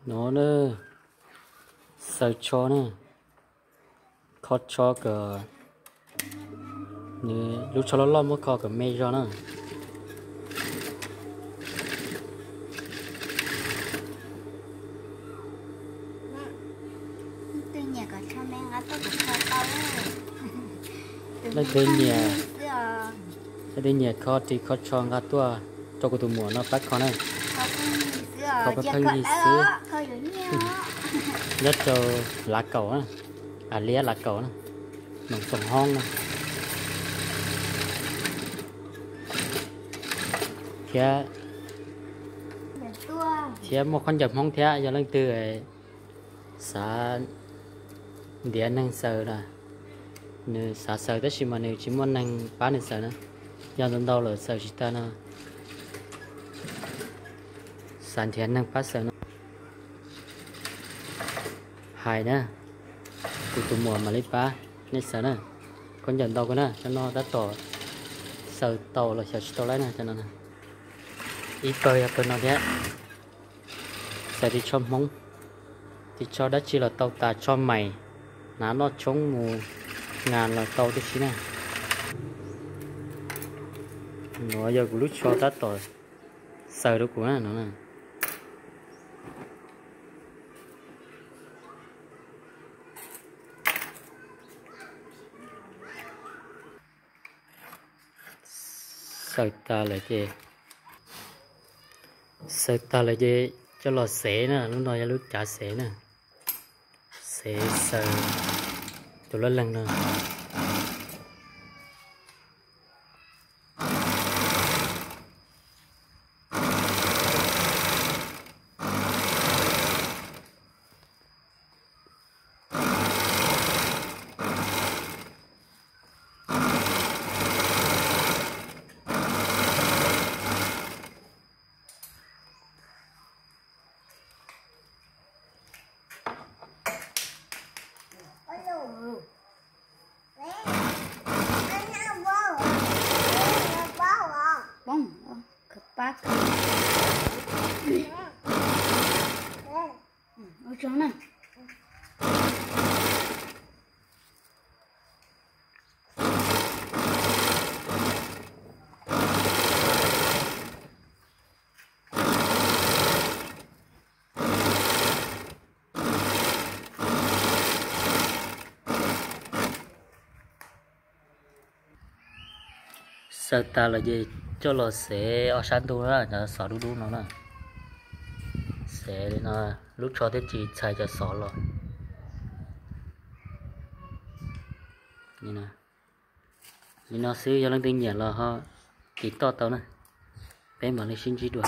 No na, xaws tsho na, kho tsho kom nws lub tsho loj loj muab kho kom me zog na. Leej twg nyiam, leej twg nyiam kho ris kho tsho nqa tuaj rau kuv tus muam no pab kho na. Kho pheej yig xwb. Nyob rau Lav Kaum, Liab Lav Kaum na, Noom Xoom Hoob na. Thiab, thiab muaj khaub ncaws Hmoob thiab, yog leej twg xav ntiav neeg xaws na, nws xav xaws tab sis mas nws tsis muaj neeg pab nws xaws na, yog ntau ntau lawm xaws tsis tag no, xav nrhiav neeg pab xaws no, hais na, kuv tus muam mam li pab nej xaws na. Khaub ncaws ntau kawg na, cov no tab tom xaws tau los xyov tsis tau lawm na, cov no. Ib pawg yog pawg no thiab, xaws ris tsho Hmoob, ris tsho dab tsi los tau tas, tsho mais, hnav noj tshoob mus nas los tau tib si na. No yog kuv lub tsho tab tom xaws rau kuv na no. Xaws tas lawm ces, xaws tas lawm ces coj los xev na, lub no yog lub cav xev na, xev xaws tus lab leeg no. Xaws tas lawm ces coj los xev ob sab ntug na, cov xov dub dub no na. Xev li no, lub tsho thiaj tsis txhais cov xov los. Li no xwb, yog leej twg nyiam los ho tiv toj tau na. Peb mam li sib ntsib dua.